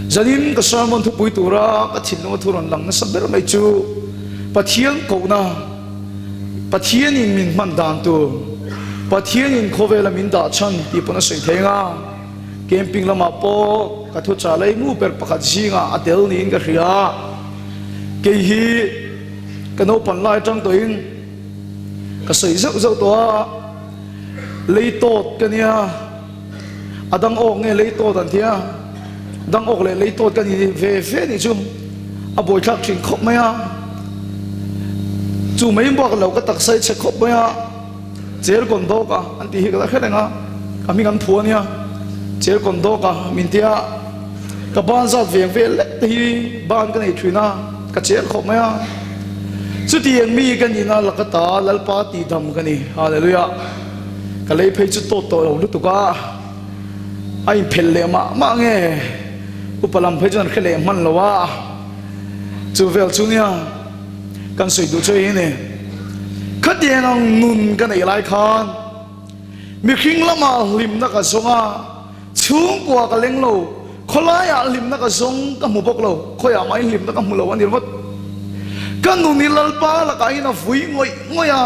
Zanin ka sermon thupui tura ka thinlunga thu rawn lang nasa ber mai chu Pathian kohna, Pathianin min hman dan tur, Pathianin khawvela min dah chhan tih pawn a sawi thei anga camping lamah pawh ka thuchah leimu ber pakhat zingah a tel niin ka hria. Kei hi ka naupan lai atang tawhin ka sawi zeuh zeuh tawh a, lei tawt ka nia. A dang awk nge lei tawt an ti a, dang awk leh lei tawt ka ni ve ve nih chu a buaithlak thin khawp mai a, chu mai bak lo ka taksa i chhe khawp mai a, cher kawn dawk a an tih hi ka la hre reng a, ka hming an phu a nia, cher kawn dawk a min ti a, ka ban zat veng vel lek te hi ban ka nei thin a, ka cher khawp mai a, chutiang mi ka nihna laka ta Lalpa tihdam ka ni, Hallelujah. Ka lei phei chu tawt tawh lo lutuk a, a inphelh leh mah mah nge upa lam phei chuan an hre leh hman lo a, chu vel chu nia kan sawi duh chu hei ni. Khatiang ang nun ka neih lai khan mihring lamah hlimna ka zawng a, chhungkua ka leng lo, khawlaiah hlimna ka zawng ka hmu bawk lo, khawiah mah in hlimna ka hmu lo a ni ringawt. Ka nun hi Lalpa lakah hian a vui ngawih ngawih a.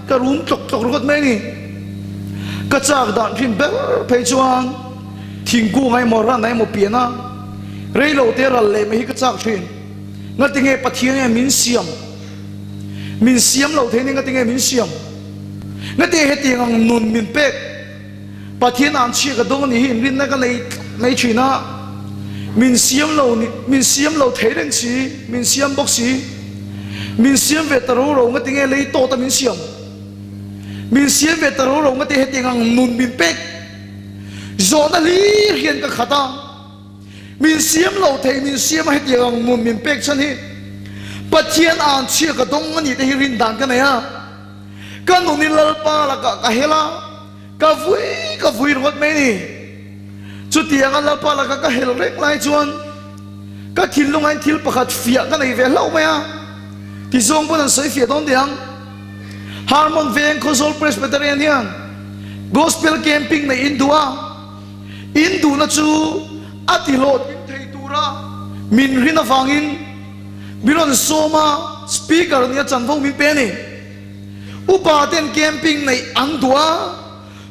Ka rum tlawk tlawk ringawt mai a ni. Ka chak dan hrim ber phei chuan thingkung emaw ran emaw pian a, reilo te ral leh mai hi ka chak thin. Ngatinge Pathian hian min siam? Min siam lo thei ni ngatinge min siam? Ngatinge hetiang ang nun min pek? Pathian an chhia ka dawng a nih hi inrinna ka nei tlat mai thin a, min siam lo ni, min siam lo thei reng si, min siam bawk si, min siam ve ta ro ro nga tinge lei tawt a min siam, min siam ve ta ro ro nga ti hetiang ang nun min pek zawhna hlir hian ka khat a, min siam lo thei min siam a hetiang ang nun min pek chhan hi Pathian an chhia ka dawng a nih te hi rin dan ka nei a. Ka nun i Lalpa lakah ka hel a, ka vui ka vui ringawt mai a ni. Chutianga Lalpa laka ka hel reng lai chuan ka thinlungain thil pakhat fiah ka nei ve hlauh mai a, tizawng pawn an sawi fiah dawn teh ang. Harmon Veng Khawzawl Presbyterian hian Gospel Camping nei in duh a, in duhna chu a tihlawhtling thei tura min rin avangin, Min rawn sawm a, speaker nia chanvo min pe a ni. Upa ten camping neih an duh a,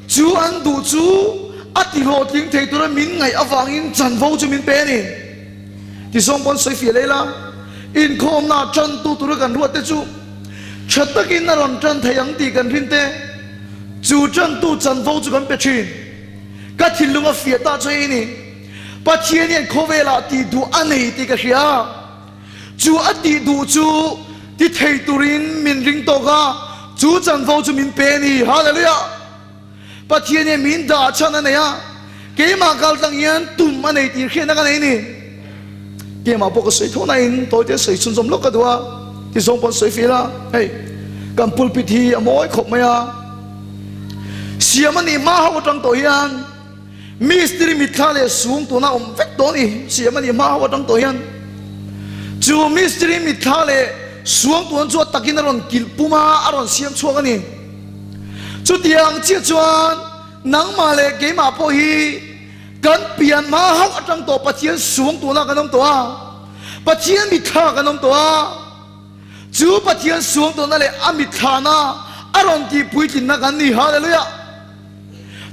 chu an duh chu a ti hlawhtling thei tura min ngaih avangin chanvo chu min pe a ni. Tizawng pawn sawi fiah leh ila, inkhawmna tantu tura kan ruat te chu tha takin a rawn tan thei ang tih kan rin te, chu tantu chanvo chu kan pe thin. Ka thinlung a fiah ta chu hei a ni. Pathian hian khawvelah tih duh a nei tih ka hria. Chu a tih duh chu ti thei turin min ring tawk a, chu chanvo chu min pe a ni. Hallelujah! Pathian hian min dah chhan a nei a, keimah kal tlang hian tum a nei tih hriatna ka nei a ni. Keimah pawh ka sawi tho nain tawite sawi chhunzawm lawk ka duh a, ti zawng pawh an sawi fil a. Hei, kan pulpit hi a mawi khawp mai a, siam a nih hma ho atang tawh hian, Mistiri mitthla leh sung tuna awm vek tawh a ni, siam a nih hma ho atang tawh hian. Chu mistiri mitthla leh suang tuan chu a takin a rawn kilh pum a, a rawn siam chhuak a ni. Chutiang chiah chuan nangmah leh keimah pawh hi kan pian hma hauh atang tawh Pathian suang tuna kan awm tawh a, Pathian mitthla kan awm tawh a. Chu Pathian suang tawhna leh a mitthlana a rawn tih puitlinna kan ni. Hallelujah!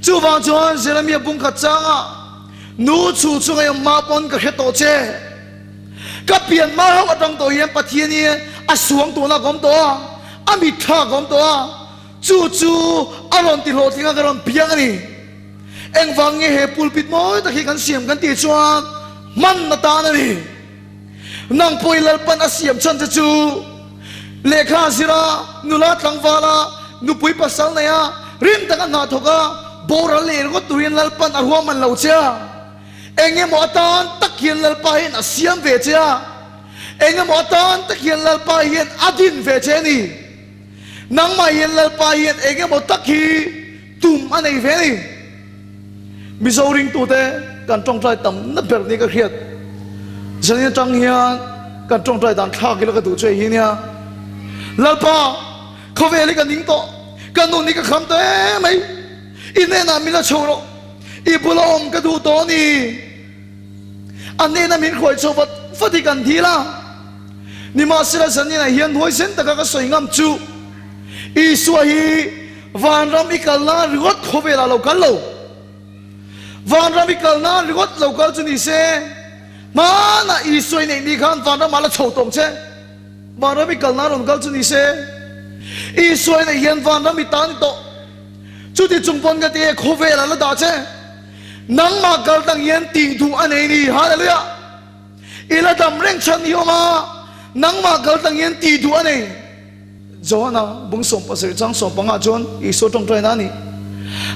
Chuvang chuan Jeremia bung khat changa nu chu chu ngei awm pawn ka hre tawh che. Ka pian hma hauh atang tawh hian Pathian hi a suang tawhna ka awm tawh a, a mitthla ka awm tawh a, chu chu a rawn ti hlawhtling a ka rawn piang a ni. Engvang nge he pulpit mawi tak hi kan siam kan tih chuan hman atan a ni. Nang pawh i Lalpan a siam chhan che chu lehkha zira, nula tlangvala, nupui pasal neia, rim taka hna thawka boral leh ringawt turin Lalpan a ruahman lo che a. Eng emaw atan tak hian Lalpa hian a siam ve che a. Eng emaw atan tak hian Lalpa hian a din ve che a ni. Nangmah hian Lalpa hian eng emaw tak hi tum a nei ve a ni. Mizo ringtute kan tawngtai tamna ber ni ka hriat. Zanin atang hian kan tawngtai dan thlak ila ka duh chu hei hi nia. Lalpa, khawvel hi ka ning tawh, ka nun hi ka kham tawh em mai. I hnenah min la chho rawh, i bula awm ka duh tawh a ni. A hnena min hruai chho vat vat hi kan dil a. Nimahsela zaninah hian huaisen taka ka sawi ngam chu Isua hi vanram i kal nan ringawt khawvelah lo kal lo. Vanram i kal nan ringawt lo kal chu ni se, hmanah Isua i neih ni khan vanramah la chho tawng che. Vanram i kal nan rawn kal chu ni se, Isua i neih hian vanram i tan i tawh. Chuti chung pawn ka ti e, khawvelah la dah che. Nangmah kal tang hian tih duh a nei ni. Hallelujah! I la dam reng chhan i awm a, nangmah kal tang hian tih duh a nei. Johana bung 17 chang 15 chuan Isua tawngtaina a ni.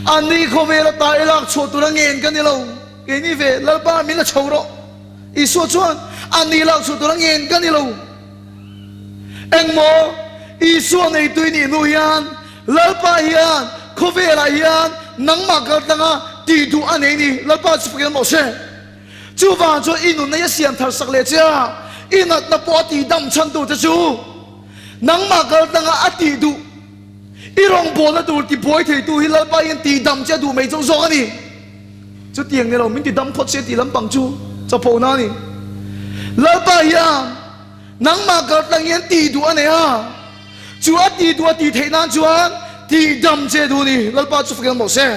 Ani khawvel ata i lak chhuah tura ngen ka ni lo, keini ve Lalpa min la chho rawh. Isua chuan ani lak chhuah tura ngen ka ni lo. Engmaw Isua neitu i nih hnu hian Lalpa hian khawvelah hian nangmah kal tanga tih duh a nei ni. Lalpa chu fakin mawh se. Chuvang chuan i nunna i a siam thar sak leh che a, i natna pawh a tih dam chhan tur che chu nangmah kal tanga a tih duh i rawngbawlna tur ti buai theitu hi Lalpa hian tih dam che a duh mai chauh zawk a ni. Chutiang ni lo min ti dam phawt se tih lampang chu chaphona a ni. Lalpa hian nangmah kal tlang hian tih duh a nei a, chu a tih duh a tih theih nan chuan tih dam che a duh a ni. Lalpa chu fakin mawh se.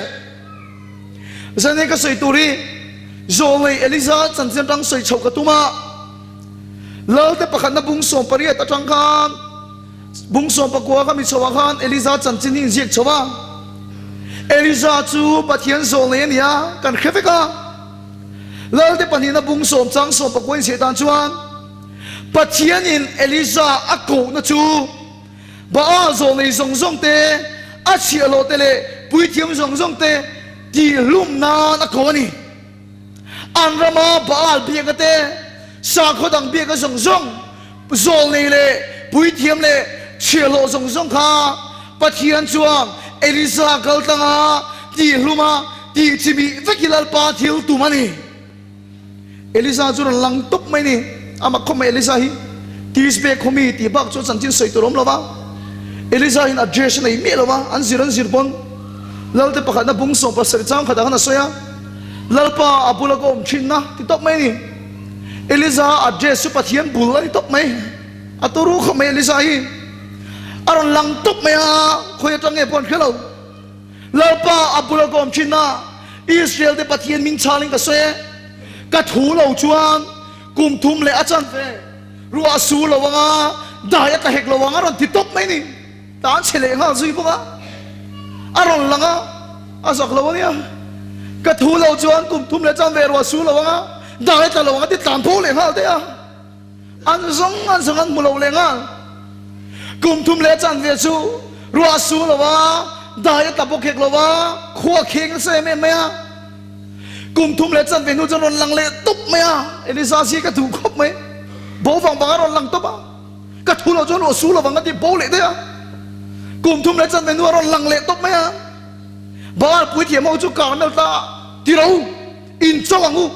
Zane ka sawi tur hi Zawlei Eliza chanchin atang sawi chhoh ka tum a, Lalte pakhatna bung 18 atang khan bung 19 kha mi chhoah khan Eliza chanchin hi inziak chho a. Eliza chu Pathian zawlei a ni a, kan hre vek a. Lalte pahnihna bung sawm chang 19 inziah dan chuan Pathianin Eliza a kohna chu Baal zawlei zawng zawng te, a chhiahhlawh te leh puithiam zawng zawng te tihhlum nan a ko a ni. An rama Baal biakna te, sakhaw dang biakna zawng zawng, zawlnei leh puithiam leh chhiahhlawh zawng zawng kha Pathian chuan Elisa kal tlanga tihhluma tihchimih vek hi Lalpa thil tum a ni. Elisa chu rawn lang tawp mai ni. Amah khawp mai Elisa hi Tisbe khawmi tih bak chu chanchin sawi tur a awm lo va. Elisa hian address a nei miah lo va, an zir an zir pawn Lalte pakhatna bung 17 chang khatah khan a sawi a, Lalpa a bula ka awm thinna ti tawp mai ni. Elisa address chu Pathian bul a ni tawp mai. A turu khawp mai Elisa hi. A rawn lang tawp mai a, khawi atang nge pawh an hre lo. Lalpa a bula ka awm thinna Israel te Pathian min chhalin ka sawi e, ka thu lo chuan kum thum leh a chan ve ruah a su lo anga dai a tla hek lo ang a rawn ti tawp mai ni. Tan chhe leh nghal zui bawk a, a rawn lang a, a zak lo ania. Ka thu lo chuan kum thum leh chan ve ruah a su lo anga dai a tla lo ang a ti tlan pho leh nghal daih a. An zawng an zawng an hmu lo leh nghal. Kum thum leh chan ve chu ruah a su lo a, dai a tla bawk hek lo a, khua a kheng nasa em em mai a. Kum thum leh chan ve hnu chuan rawn lang leh tawp mai a, Elisa si ka duh khawp mai. Bo vang vang a rawn lang tawp a, ka thu lo chuan ruah su lo vang a ti bo leh daih a. Kum thum leh chan ve hnu a rawn lang leh tawp mai a, Baal puithiam ho chu Karmel tla tiro in cho ang u.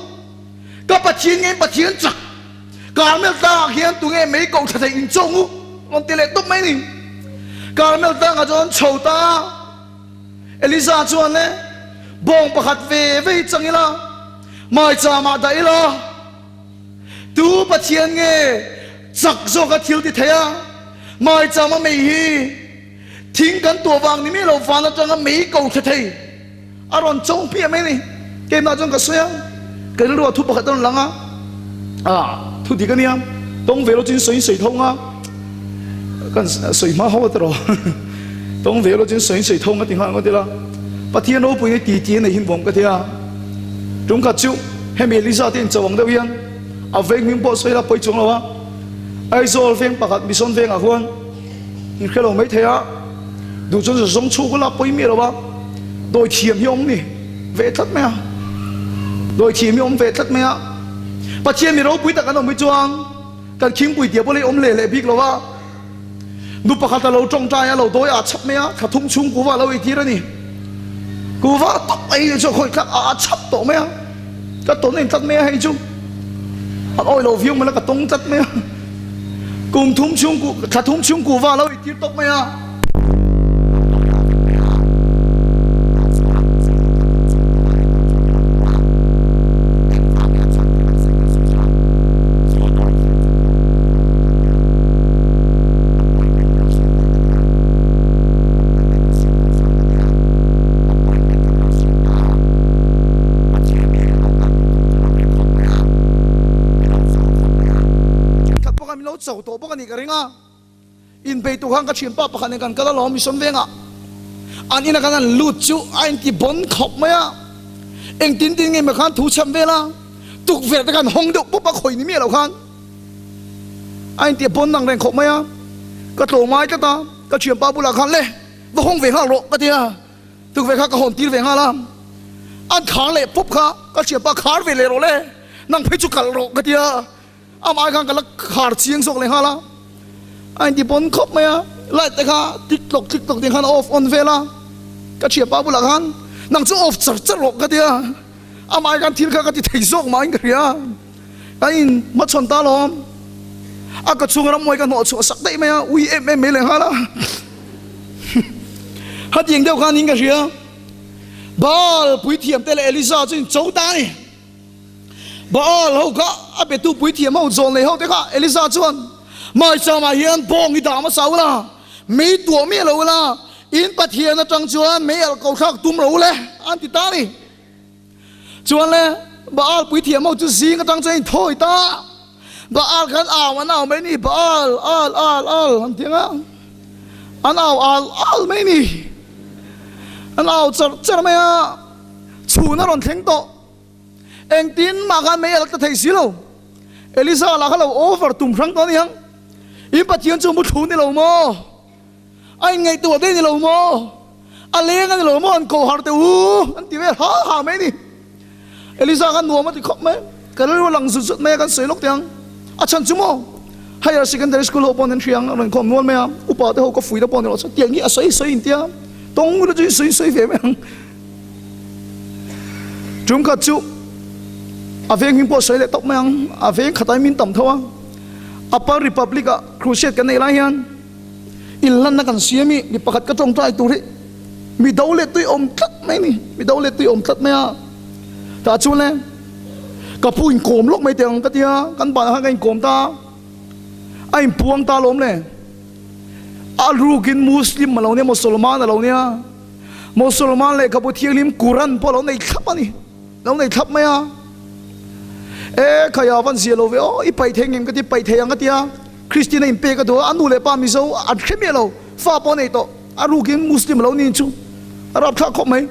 Ka Pathian nge Pathian chak Karmel tlangah khian tunge mei koh tha thei in chawng u rawn ti leh tawp mai ni. Karmel tlangah chuan chho ta Elisa chuan le bawng pakhat ve ve hi chang ila maicham ah dah ila tu Pathian nge chak zawk a thil ti thei a maicham a mei hi thing kan tuah vang ni miah lo van atanga mei ko tha thei A rawn cho hmiah mai a ni. Keimah chuan ka sawi a, ka rilru ah thu pakhat a rawn lang a, ah thu dik a nia, tawng ve lo chu in sawi in sawi tho nga, kan sawi hma ho a tiraw, tawng ve lo chu in sawi in sawi tho nga ti nghal ngawt ila, Pathian ropui hi ti ti a nei hin vawm ka ti a, tum khat chu hemi Eliza te in cho ang deuh hian a veng hming pawh sawi ila pawi chuang lo a, Aizawl veng pakhat Mission vengah khuan in hre lo mai thei a. Duh chuan zawng chhuk ula pawi miah lo a, dawi thiam hi awm ni ve tlat mai a, dawi thiam hi awm ve tlat mai a. Pathian mi ropui tak an awm hi chuan kan khingpui tia pawh lei awm leh leh bik lo a. Nu pakhat a lo tawngtai a, lo dawi ah chhap mai a, thla thum chhung kuva a lo eitir a ni. Kuva tawp mai hi chu khawi tlak ah a chhap tawh mai a, ka tawn a intlat mai a hei chu an awi lo viau mai la ka tawng tlat mai a. Kum thum chhung ku thla thum chhung kuva a lo eitir tawp mai a. cho tawh bawk a nih ka ring a. Inbei tur khan ka thianpa pakhat nen kan kal alawm Mission Vengah. An ina kan han lut chu a inti bon khawp mai a. Engtin tin nge maw khan thu chhem vel a, tukverh te khan hawng deuh pawp a khawi ni miah lo khan a inti bon ang reng khawp mai a. Ka tlawm ngai tlat a, ka thianpa bulah khan le va hawng ve nghal rawh ka ti a, tukverh kha ka hawn tir ve nghal a. An khar leh pawp kha ka thianpa khar ve leh rawh le, nang phei chu kalh rawh ka ti a. Amah khan ka la khar chiang zawk leh nghal a, a inti pawn khawp mai a, light te kha click tlawk click tlawk ding khan a off on vel a, ka thianpa bulah khan nang chu off char char rawh ka ti a, amah khan thil kha ka ti thei zawk mah in ka hria, kan in hmachhawn ta alawm, a ka chhung rammuai ka hnawh chhuah sak daih mai a, ui em em mai leh nghal a, hetiang deuh khan in ka hria, Baal puithiam te leh Eliza chu in cho ta a ni. Baal ho kha a betu puithiam ho zawn leh ho te kha Eliza chuan, Maicham ah hian bawng i dah hmasa ula, mei tuah miah lo ula, in Pathian atang chuan mei alh ko thlak tum ro le, an ti ta a ni. Chuan le, Baal puithiam ho chu zing atang chuan a inthawi ta. Baal khan au an au mai ni, Baal, al, al, al, an ti ang a, an au al al mai ni. An au char char mai a, chhun a rawn thleng tawh. Engtin mah khan mei a la tla thei si lo. Eliza lah kha lo over tum hrang tawh a ni ang. In Pathian chu mu thlu ni lo maw? A inngaihtuah daih ni lo maw? A leng a ni lo maw? An ko har teh u an ti vel ha ha mai a ni. Eliza khan nuam a ti khawp mai. Ka rilru a lang zut zut mai a, kan sawi lawk teh ang. A chhan chu maw? Higher Secondary School ho paw'n an hria ang, a rawn khawm nual mai a. Upa te ho ka fuih te pawh ni lo chuan tiang hi a sawi sawi intia tawng ila chu in sawi sawi ve mai ang. Tum khat chu a veng hming pawh sawi leh tawp mai ang, a veng khat ai min tam tho a, Upper Republic ah crusade kan neih lai hian inlanna kan siam i mi pakhat ka tawngtai tur hi mi do leh tui awm tlat mai a ni, mi do leh tui awm tlat mai a, tah chuan le ka pu inkawm lawk mai teh ang ka ti a, kan banah khan ka inkawm ta a, a inpuang ta alawm le, a rukin Muslim a lo nia, Mosolman a lo nia. Mosolman lehkhabu thianghlim Quran pawh a lo nei thlap a ni, lo nei thlap mai a. E khaia van zia lo ve aw, i paih thei ngem ka ti, paih thei ang ka ti a. Christian a inpek a duh a, a nu leh pa Mizo an hre miah lo, fa pawh a nei tawh, a rukin Muslim a lo ni chu a rapthlak khawp mai.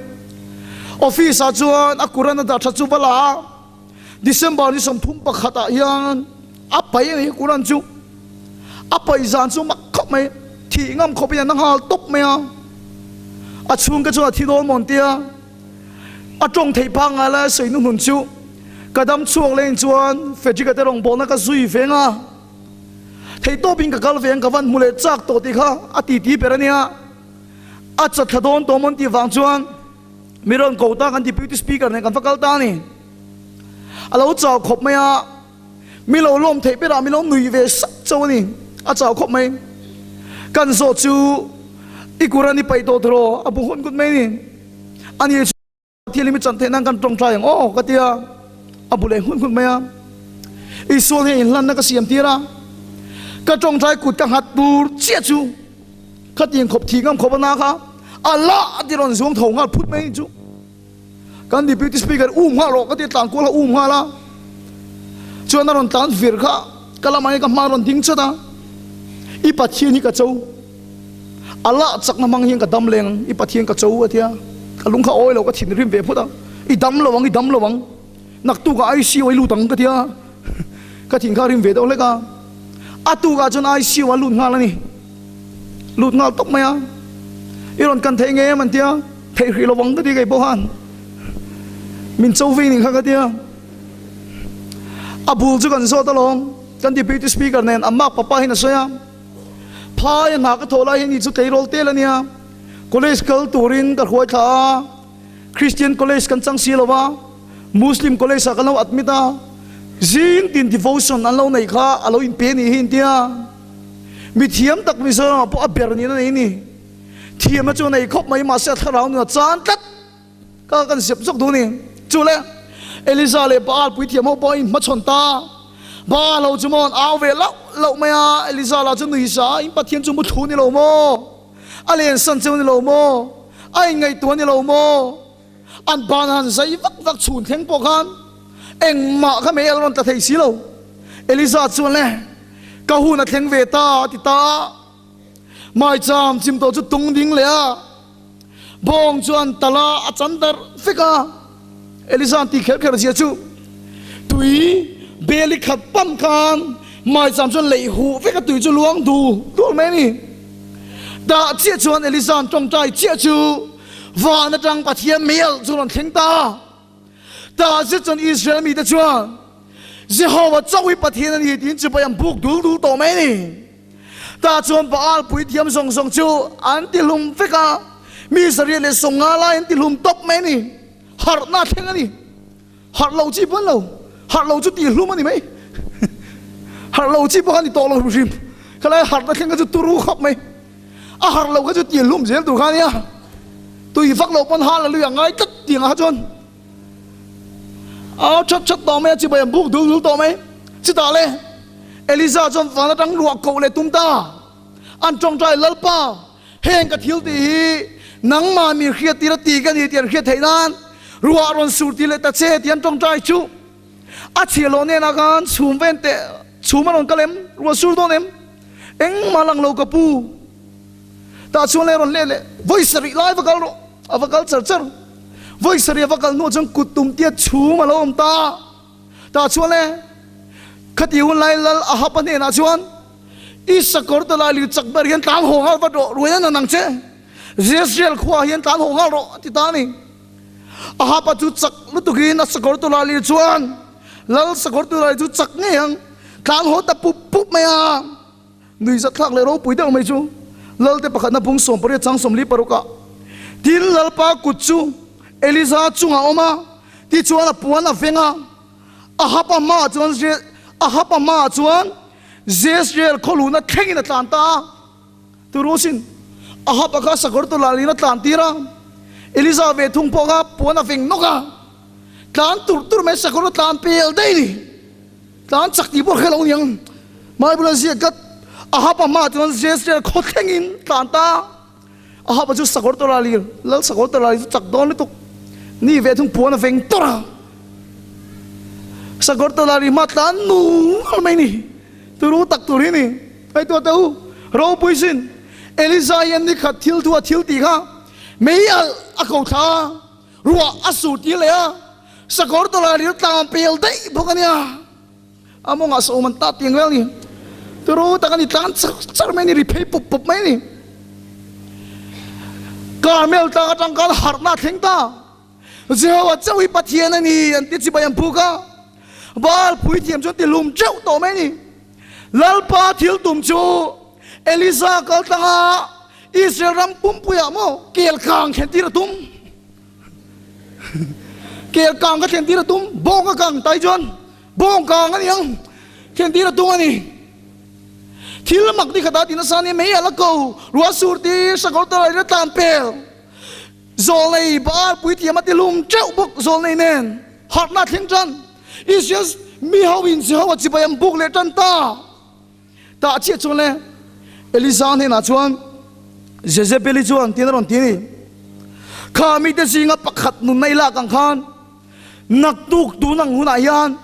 Office ah chuan a Quran a dah tha chu va la a, December ni 31 ah hian a paih a ni Quran chu. A paih zan chu mak khawp mai, thih ngam khawp in an nghal tawp mai a. A chhungte chuan a thi dawn mawn tia a tawng theih phak ngai lai a sawi hnuhnun chu ka dam chhuak leng chuan Frederick-a te rawngbawlna ka zui ve nga, theihtawp in ka kal ve ang ka van hmu leh chak tawh tih kha a titi ber a nia. A chatthla dawn tawh mawn tih vang chuan mi rawn ko ta kan Deputy Speaker nen kan va kal ta a ni. A lo chau khawp mai a. Mi lo lawm theih berah mi lo nui ve sak chauh a ni. A chau khawp mai. Kan zawh chu i Quran i paih tawh tiraw? A bu nghut nghut mai a ni. A ni chu Pathian i mi chan theih nan kan tawngtai ang aw ka ti a. A bu leh nghut nghut mai a. Isuan hian inhlanna ka siam tir a. Ka tawngtai kut ka nghat tur chiah chu khatiang khawp thih ngam khawp a na kha a lah a ti rawn zuang tho nghal phut mai a ni chu. Kan Deputy Speaker um nghal rawh ka ti a, tlan kual kha um nghal a, chuan a rawn tlan vir kha ka lamah hian ka hma a rawn ding chat a, I Pathian hi ka cho, a lah chakna hmang hian ka dam leng ang, i Pathian ka cho a ti a, ka lung kha awi lo ka thinrim ve phawt a, i dam lo ang, i dam lo ang, naktukah ICU ah i lut ang ka ti a, ka thin kha a rim ve deuh hlek a, a tukah chuan ICU ah a lut nghal a ni. Lut nghal tawp mai a, i rawn kan thei ngei em an tia, theih hrih lovang ka ti kei pawh khan min cho vei nih kha ka tia. A bul chu kan zawt alawm, kan deputy speaker nen a mak papa hian a sawi a, phai a hna ka thawh lai hi ni chu tleirawl tel a nia, college kal turin ka hruai thla a, Christian college kan chang si lova, Muslim college ah kan lo admit a, zing tin devotion an lo nei kha a lo inpe nih hi an tia. Mi thiam tak Mizoramah pawh a ber niin a nei ni. Thiamna chu a nei khawp mai, mahse a thlarau nun a chan tlat. Ka kan zep zawk duh ni. Chu le, Eliza leh Baal puithiam ho pawh a inhmachhawn ta. Baal ho chu maw an au ve lauh lauh mai a, Eliza lah chu nui sa a, In Pathian chu muthu ni lo maw? A lensan cheu ni lo maw? A inngaihtuah ni lo maw? An ban han zai vak vak chhun thleng pawh khan engmah kha mei a la rawn tla thei si lo. Eliza chuan le. Ka hun a thleng ve ta, a ti ta a. Maicham chim tawh chu tung ding leh a, bawng chuan tal a, a chan darh vek a. Eliza'n ti kher kher zia chu tui beli khat pam khan maicham chuan leih huh vek a, tui chu luang dul dul mai a ni. Tah chiah chuan Eliza'n tawngtai chiah chu van atang Pathian meialh chu rawn thleng ta. Tah zet chuan Israel mite chuan Jehovah chauh hi Pathian a ni tiin chibai an buk dul dul tawh mai a ni. Tah chuan Baal puithiam zawng zawng chu an ti hlum vek a, mi zariat leh sawnga lai an ti hlum tawp mai a ni. Harhna a thleng a ni. Harh lo chi pawh an lo, harh lo chu tih hlum a ni mai. Harh lo chi pawh kha a ni tawh lo hrim hrim. Khalai harhna thleng kha chu turu khawp mai. A harh lo kha chu tih hlum zel tur kha a nia. Tui vak lo pawn hallelujah a ngai tlat tih angah kha chuan au that that tawh mai a, chibai an buk dul dul tawh mai. Chutah le Eliza chuan van atang ruah koh leh tum ta. An tawngtai, Lalpa, heng ka thil tih hi nangmah mi hriat tir a ti ka ni tih an hriat theih nan ruah rawn sur ti leh ta che tih an tawngtai chu. A chhiah loh hnenah khan chhum ven teh, chhum a rawn kal em? Ruah sur dawn em? Engmah lang lo ka pu. Tah chuan le rawn leh leh, Vawi sarih lai va kal rawh, a va kal char char. Vawi sarih a va kal hnuah chuan kut tum tia chhum a lo awm ta. Tah chuan le khati hun lai lal Ahab-a hnenah chuan, I sakawr ta lai lir chak ber hian tlan haw nghal vat rawh, ruai a na nang che. Jezreel khuaah hian tlan haw nghal rawh, a ti ta a ni. Ahab-a chu chak lutukin a sakawr ta lai lir chuan lal sakawr ta lai chu chak ngei ang, tlan haw ta pup pup mai a. Nuihzat thlak leh ropui deuh mai chu Lalte pakhatna bung 18 chang 46 ah tin Lalpa kut chu Eliza chungah a awm a, tichuan a puan a veng a, Ahab a hmaah chuan Ahab a hmaah chuan Jezreel khawluhna thlengin a tlan ta a. Turusin Ahab a kha sakawr tawlh in a tlan tir a, Eliza ve thung pawh kha puan a veng nawk a, tlan tur tur mai sakawr a tlan pel daih a ni. Tlan chak tih pawh hre lo niang. Bible a ziak tlat, Ahab a hmaah chuan Jezreel khaw thlengin tlan ta. Ahab-a chu sakawr tawlh a lir, lal sakawr tawlh a lir chu chak dawn lutuk. Ni ve thung puan a veng tawrh a. Sakawr tawlh a lir hma tlan nul mai ni. Turu tak tur hi ni. Ngaihtuah teh u, ropui sin. Eliza hian ni khat thil thu a thil tih kha mei alh a ko thla a, ruah a sur tir leh a, sakawr tawlh a lir tlan pel daih bawk a nia. A mawngah sawm an tah tiang vel ni. Turu tak a ni, tlan char char mai a ni, ri phei pup pup mai a ni. Karmel tlang atang khan harhna a thleng ta. Jehovah chauh hi Pathian a ni an ti chibai an phuk a. Baal puithiam chuan ti hlum teuh tawh mai a ni. Lalpa thil tum chu Elisa kal tlanga Israel ram pumpuiah maw kel kang thlen tir a tum. Kel kang ka thlen tir a tum, bawng a kang tai chuan bawng kang a ni ang, thlen tir a tum a ni. Thil mak ni khatah ti nasa nia mei a la ko, ruah sur tir, sakawr tawlai ila tlan pel, zawlnei Baal puithiam a ti hlum teuh bawk zawlnei nen harhna a thleng tan. Israel mi ho in Jehovah chibai an buk leh tan ta. Tah chiah chuan le Eliza hnenah chuan Jezebeli chuan tiin a rawn ti a ni, Kha mite zinga pakhat nunna i lak ang khan naktuk tun ang hunah hian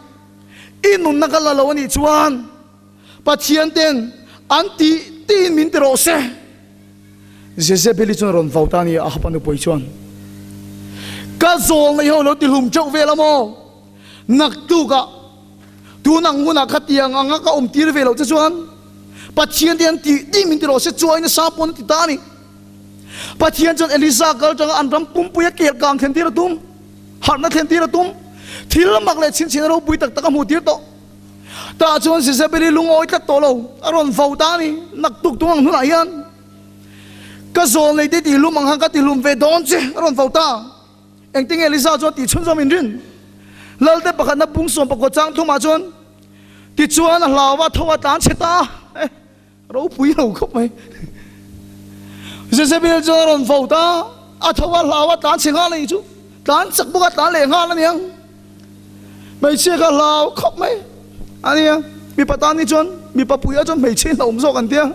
i nunna ka la lo a nih chuan Pathian ten an tih tiin min ti rawh se. Jezebeli chuan a rawn vau ta a ni, Ahab-a nupui chuan, Ka zawl nei ho lo ti hlum teuh vel a maw? Naktukah tun ang hunah khatiang anga ka awm tir ve loh che chuan Pathian te an tih dih min ti rawh se chuai nasa pawn a ti ta a ni. Pathian chuan Elisa kal tanga an ram pumpuia kel kang thlen tir a tum, harhna thlen tir a tum, thil mak leh chhinchhiahna ropui tak tak a hmuh tir tawh. Tah chuan Jezebeli lungawi tlat tawh lo, a rawn vo ta a ni. Naktuk tung ang hunah hian ka zawl nei te tihlum ang khan ka tihlum ve dawn che, a rawn vo ta. Engtinge Elisa chuan tih chhunzawm in rin? Lalte pakhatna bung 14 chang thumah chuan, Tichuan a hlau a, tho a tlan chhe ta a, eh, ropui lo khawp mai. Jezebel chuan a rawn vo ta, a tho a hlau a tlan chhe nghal a nih chu, tlan chak bawk a tlan leh nghal a niang. Hmeichhia kha hlau khawp mai a nia, mipa tan hi chuan mipa puia chuan hmeichhia in hlauhawm zawk an tia,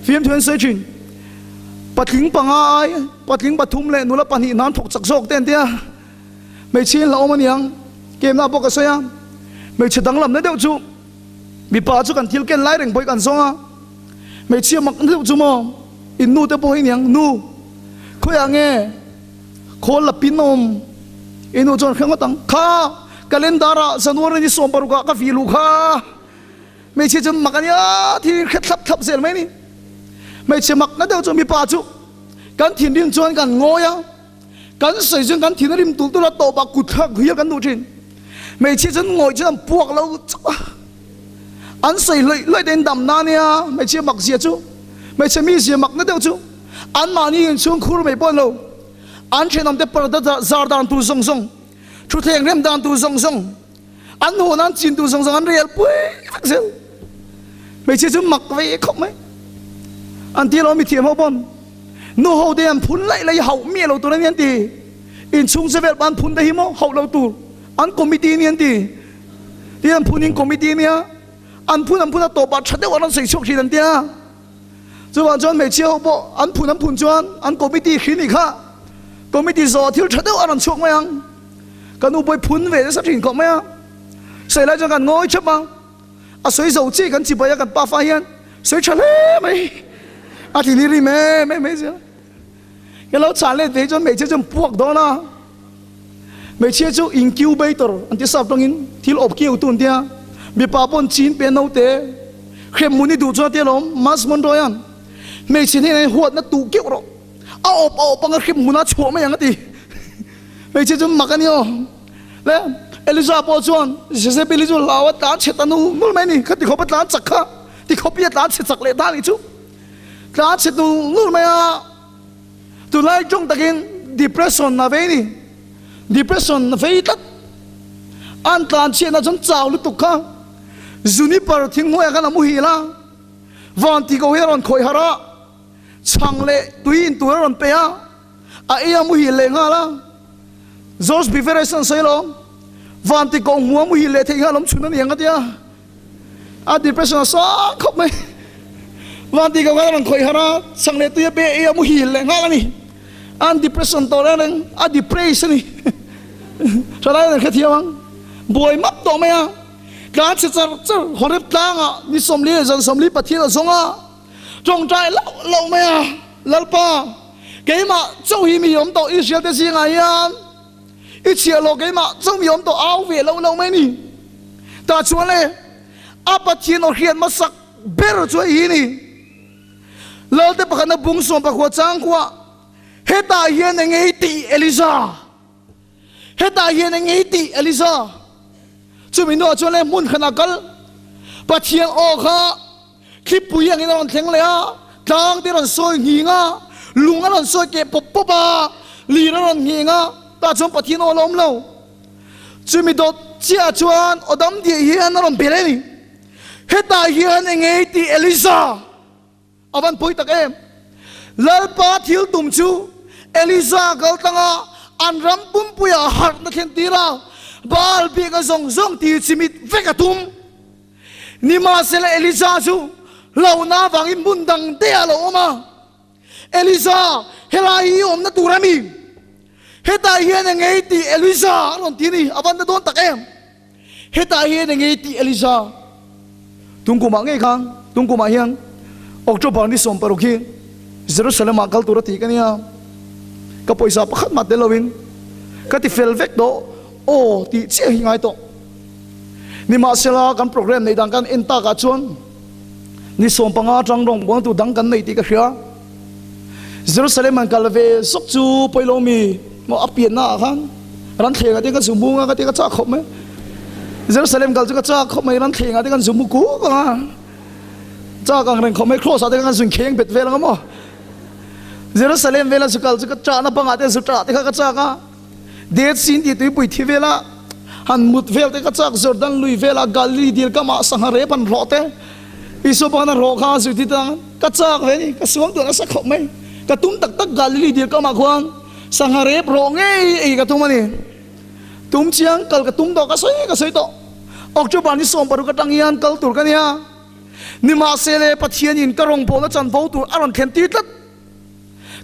fiamthu an sawi thin. Patling panga ai, patling pathum leh nula pahnih hnan thawk chak zawk te an tia, hmeichhia in hlauhawm a niang, kemna pawh ka sawi a, hmeichhe danglamna deuh chu. Mipa chu kan thil ken lai reng pawh hi kan zawng a, hmeichhia mak deuh chu maw in nu te pawh hi niang nu khawiah nge khawl la pin awm i nu chuan hre ngawt ang kha calendar ah January ni 16 ah ka vih luh kha hmeichhia chu mak ania thil hre thlap thlap zel mai ni hmeichhia mak na deuh chu mipa chu kan thinrim chuan kan ngawi a. Kan sawi chuan kan thin a rim tulh tulh a, tawpah kut thlak hial kan duh thin. Hmeichhia chuan ngawih chuan an puak lo chauh a, an sawi hlawih hlawih te in damna a nia, hmeichhia mak zia chu, hmeichhe mi zia makna deuh chu anmahni inchhung khur mai pawh an lo, an thenawmte parda zar dan tur zawng zawng, thutthleng rem dan tur zawng zawng, an haw nan chin tur zawng zawng an rel pui vek zel. Hmeichhia chu mak ve khawp mai. An ti alawm mithiam ho pawn nu ho te an phun laih laih hauh miah lo tur a ni an ti. Inchhung che vel an phun te hi maw hauh lo tur an committee a ni an ti. Tin an phun in committee a nia an phun an phun a tawpah tha deuh an rawn sawi chhuak thin an tia. Chuvang chuan hmeichhia ho pawh an phun an phun chuan an committee hri nih kha committee zawh thil tha deuh an rawn chhuak mai ang. Ka nu pawh hi phun ve nasa thin khawp mai a. Sawi lai chuan kan ngawi thep a. A sawi zo chi kan chibai a kan pafa hian sawi tha hle mai. A thin hi rim em em mai zel. Ka lo chah let ve chuan hmeichhia chuan puak dawn a. Hmeichhia chu incubator an ti sap tawngin thil awp kiau tu an tia. Mipa pawn chin pe naute hrem mun i duh chuan a tia lawm Mas Monroy-a'n hmeichhe hnenah hian huatna tuh keuh rawh. A awp a awp anga hrem hmunah chhuah mai ang a ti. Hmeichhia chu mak a ni aw. Le Elija pawh chuan Jezebeli chu hlau a tlan chhe ta nul nul mai a ni. Khati khawpa tlan chak kha ti khawp hi a tlan chhe chak leh ta a nih chu. Tlan chhe nul nul mai a. Tunlai tawng takin depression a vei a ni. Depression a vei tlat. An tlan chhiatna chuan chau lutuk kha juniper thinghnuaiah khan a muhil a. Van ti ko hi a rawn khawih harh a. Chhang leh tui in tur a rawn pe a. A ei a muhil leh nghal a, George Beveridge an sawi alawm, van ti kawng hmu a muhil leh theih nghal awm chhun a ni ang a tia, a depression a sang khawp mai. Van ti kawng khan a rawn khawih harh a, chhang leh tui a pe a ei a muhil leh nghal a ni. An depression tawh reng reng, a depressed a ni. Thalai an hrethiam ang, buai map tawh mai a, tlan chhe char char, Horeb tlangah ni 40 leh zan 40 Pathian a zawng a, Tawngtai loh loh mai a, Lalpa, keimah chauh hi mi awm tawh Israel te zingah hian i chhiah loh keimah chauh mi awm tawh au ve loh loh mai ni. Tah chuan le, a Pathian aw hriat hmasak ber chu hei hi ni. Lalte pakhatna bung sawm pakhua chang khuah, Hetah hian eng nge i tih, Elija? Hetah hian eng nge i tih, Elija? Chumi hnuah chuan le hmun khanah kal Pathian aw kha Thlipui angin a rawn thleng leh a, tlang te a rawn sawi nghing a, lung a rawn sawi keh pawp pawp a, lir a rawn ngheng a, tah chuan Pathian aw a la awm lo. Chumi dawt chiah chuan aw dam diah hian a rawn bel a ni. Hetah hian eng nge i tih Elija? A van pawi tak em! Lalpa thil tum chu Elija kal tlanga an ram pumpuiah harhna thlen tir a, Baal biakna zawng zawng ti chimit vek a tum. Nimahsela Elija chu hlauhna avangin hmun dang daih ah lo awm a. Elija, helai hi i awmna tur a mi? Hetah hian eng nge i tih Elija? a rawn ti a ni. A van na dawn tak em? Hetah hian eng nge i tih Elija? Tungkumah ngei khan, tungkumah hian October ni 16 hi Jerusalem ah kal tur a ti ka nia. Ka pawisa pakhat mah tel loin ka ti fel vek tawh aw tih chiah hi ngai tawh. Nimahsela, kan program neih dan kan en takah chuan ni 15 atang rawngbawlna tur dang kan nei tih ka hria. Jerusalem an kal ve zawk chu pawi lo mi maw a pianna ah khan ran thleng ah te kan zu mu nga ka ti ka chak khawp mai. Jerusalem kal chu ka chak khawp mai ran thleng ah te kan zu mu kuk ang a chak ang reng khawp mai cross ah te kan zun kheng bet vel ang a maw. Jerusalem vela zu kal chu ka chahna bangah te zu tah te kha ka chak a. Det sin tih tuipui thi vela han mut vel te ka chak Jordan lui vela Galilee dil kamah sangha rep han rawh te Isua pakhat a rawh kha a zui ti tang ka chak ve ni ka suang tur nasa khawp mai ka tum tak tak Galilee dil kamah khuan sangha rep rawh ngei ei ka tum a ni tum chiang kal ka tum tawh ka sawi ka sawi tawh October ni 16 atang hian kal tur ka nia nimahsele Pathianin ka rawngbawlna chanvo tur a rawn thlen tir tlat.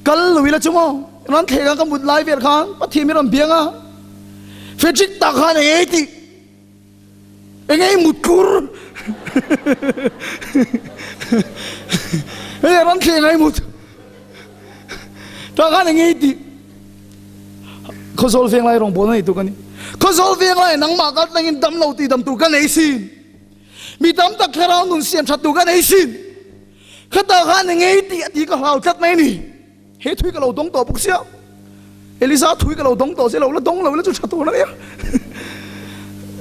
Kal lo ila chu maw? Ran thleng a ka mut lai vel khan Pathian min rawn biang a, Frederick tak khan eng ei tih? Enge i mut kur? Hei ran thleng a i mut. Tah khan enge i tih? Khawzawl veng lai rawngbawlna nei tur ka ni. Khawzawl veng lai nangmah kal tlangin dam lo tih dam tur ka nei sin. Mi tam tak thlarau nun siam that tur ka nei sin. Khatah khan enge i tih a tih ka hlau tlat mai a ni. He thui ka lo dawng tawh bawk sia. Elisa thui ka lo dawng tawh sia, lo la dawng lo ila chu tha tur a nia.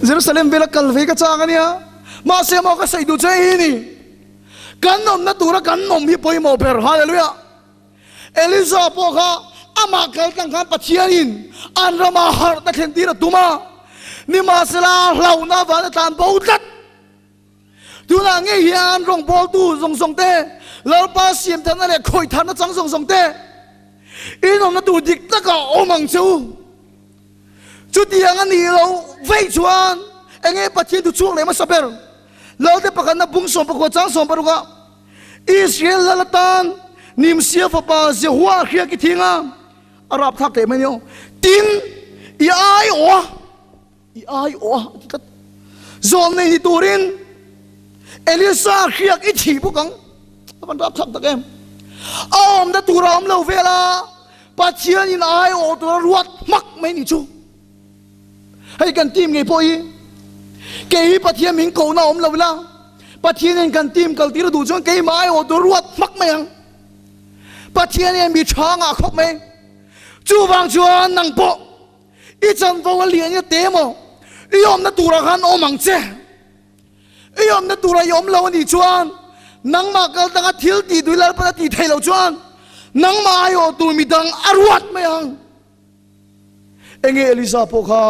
Jerusalem vela kal ve ka chang a nia. Mahse maw ka sawi duh che hi ni. Kan awmna tura kan awm hi pawimawh ber. Hallelujah. Elisa pawh kha amah kal tlang khan Pathianin an ramah harhna thlen tir a tum a. Nimahsela hlauhna avanga tlan bo tlat. Tunah ngei hian rawngbawltu zawng zawng te, Lalpa siamthatna leh khawih thatna chang zawng zawng te, inawmna tur dik takah awm ang che u. Chutiang a nih loh veih chuan enge Pathian thu chhuak leh hmasa ber? Lalte pakhatna bung sawmpakua chang sawmparukah Israel lal atan Nimsia fapa Jehua hriak i thing a, a rapthlak teh mai nia. Tin, i aiawh a. I ai awh a, a ti tlat. Zawm nei ni turin Elisa hriak i thih bawk ang. A van rapthlak tak em. A awmna tur a awm lo vel a, Pathianin a ai awh tura ruat hmak mai ni chu. Hei kan team ngei pawh hi, kei hi Pathian min kohna a awm lo ila, Pathianin kan team kal tir a duh chuan keimah ai awh tur ruat hmak mai ang. Pathianin mi tha ngah khawp mai. Chuvang chuan nang pawh I chanvo a lian i a te maw? I awmna turah khan awm ang che. I awmna turah i awm lo a nih chuan nangmah kal tanga thil tih duh Lalpan a tih theih loh chuan nangmah aiawh tur midang a ruat mai ang. Enge Elisa pawh kha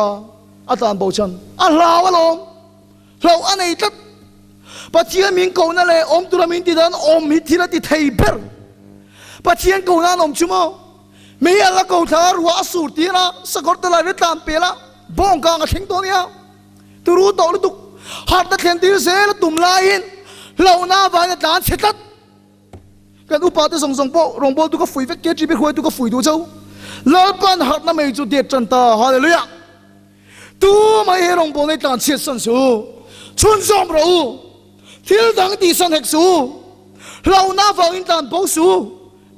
a tlan bo chhan? A hlau alawm. Hlauh a nei tlat. Pathian min kohna leh awm tura min ti dan awm hi thil a ti thei ber. Pathian kohna an awm chu maw? Mei a la ko thla a, ruah a sur tir a, sakawr te lai ri tlan pel a, bawng kang a thleng tawh nia. Turu tawh lutuk. Harhna thlen tir zel a tum laiin hlauhna avangin a tlan chhe tlat. Kan upa te zawng zawng pawh rawngbawltu ka fui vek, KGB hruaitu ka fui duh chauh. Lalpan harhna mei chu det tan ta. Hallelujah! Tu mai he rawngbawlna i tlan chhiat san suh. Chhunzawm rawh u. Thil dang tih san hek suh u. Hlauhna avangin tlan bo suh u.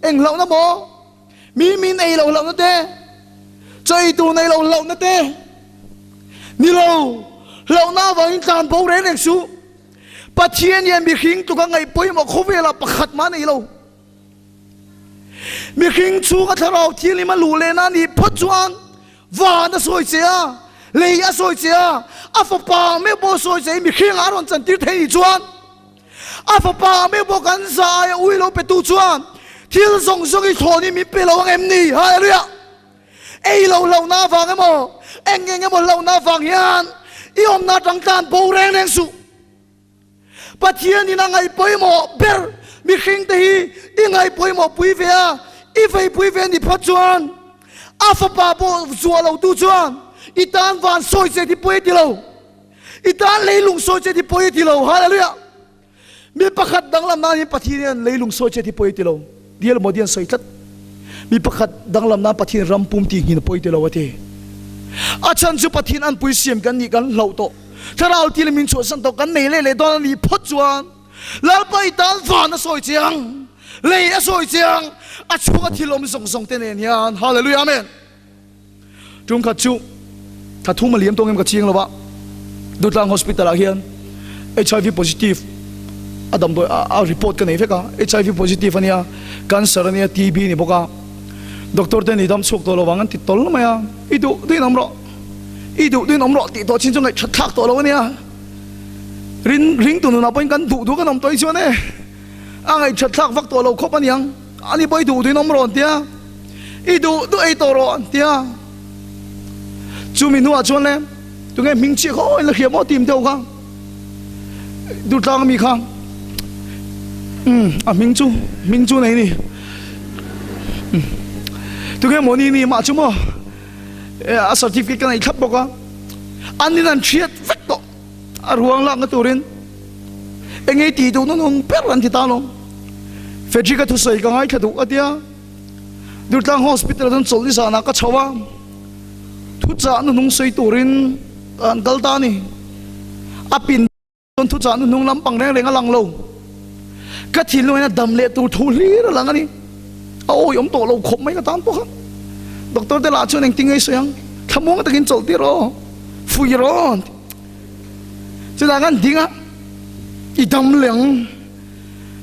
Eng hlauhna maw? Mi min ei loh hlauhna te, chaw ei tur nei loh hlauhna te. Ni lo, hlauhna avangin tlan bo reng reng suh. Pathian hian mihring tluka ngaih pawimawh khawvelah pakhat mah a nei lo. Mihring chhunga thlarau thianghlim a luh lehna a nih phawt chuan van a sawi che a, lei a sawi che a, a fapa meuh pawh a sawi che i mihringah a rawn chantir thei nih chuan A fapa meuh pawh kan zai a ui lo petu chuan thil zawng zawng i thlawn hi min pe lo ang em ni? Hallelujah! Ei lo hlauhna avang emaw, eng eng emaw hlauhna avang hian i awmna atang tlan bo reng reng suh. Pathianin a ngaih pawimawh ber mihringte hi i ngaih pawimawh pui ve a, i vei pui ve ni phawt chuan a fapa pawh zuah lotu chuan i tan van sawi che ti pawi a ti lo. I tan leilung sawi che ti pawi a ti lo. Hallelujah! Mi pakhat danglam nan hian Pathian hian leilung sawi che ti pawi a ti lo. Dial Modi an sawi tlat. Mi pakhat danglam nan Pathian ram pum tih nghin a pawi ti lo a ti. A chhan chu Pathian an pui siam kan nih kan hlauh tawh. Thlarau thil min chhuahsan tawh kan nei leh leh dawn a nih phawt chuan Lalpa i tan van a sawi che ang, lei a sawi che ang, a chhunga thil awm zawng zawng te nen hian. Hallelujah! Amen! Tum khat chu thla thum a liam tawng em ka chiang lo a, Dutlang Hospital ah hian HIV positive a damdawi a report ka nei vek a, HIV positive a nia, cancer a nia, TB a ni bawk a, doctor te ni dam chhuak tawh lo vang an ti tawl mai a, i duh duhin awm rawh, i duh duhin awm rawh tih tawh chin chu ngaih that thlak tawh lo a nia, ring ring tu nunah pawhin kan duh duh kan awm tawh hi chuan e, a ngaih that thlak vak tawh lo khawp a niang. Ani pawh i duh duhin awm rawh an ti a, i duh duh ei tawh rawh an ti a. Chumi hnuah chuan le tunge hming chiah kha aw in la hria maw tim deuh kha Durtlang ami kha umm a hming chu hming chu nei ni tunge maw ni ni mah chu maw a certificate ka nei thlap bawk a an in an hriat vek tawh A ruang lakna turin eng ei tih duh nunung ber an ti ta lo. Frederick-a thusawi ka ngaithla duh a tia. Durtlang Hospital chuan chawlh ni zanah ka chho a, thuchah nunung sawi turin ka han kal ta a ni. A pin chuan thuchah nu hnung lampang reng reng a lang lo. Ka thinlung hian a dam leh tur thu hlir a lang a ni. A awihawm tawh lo khawp mai ka tan pawh kha. Doctor te lah chuan engtin nge i sawi ang? Thlamuang takin chawlh tir aw, fuih rawh an ti. Chutah kan ding a, i dam leh ang,